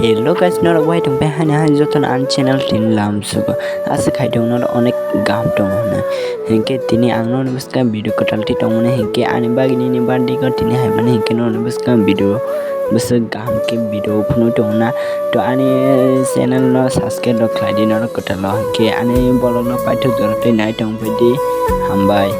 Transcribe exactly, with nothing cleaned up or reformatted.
Hello guys, norok bai tong pe hani hani joto no ani channel tini lam sugo. Asa khai tong norok onek gam tong hwnwi. Hinkhe tini ang norok bwskang video kwtal ti tong mani hinkhe ani bagini ni birthday ko tini hai mani hinkhe norok bwskang video bwswk gaham khe video phunwi tong na. To ani channel no subscribe rok khlai di norok kwtal o hinkhe ani vlog no paithak jora twi nai tong bai di. Hambai.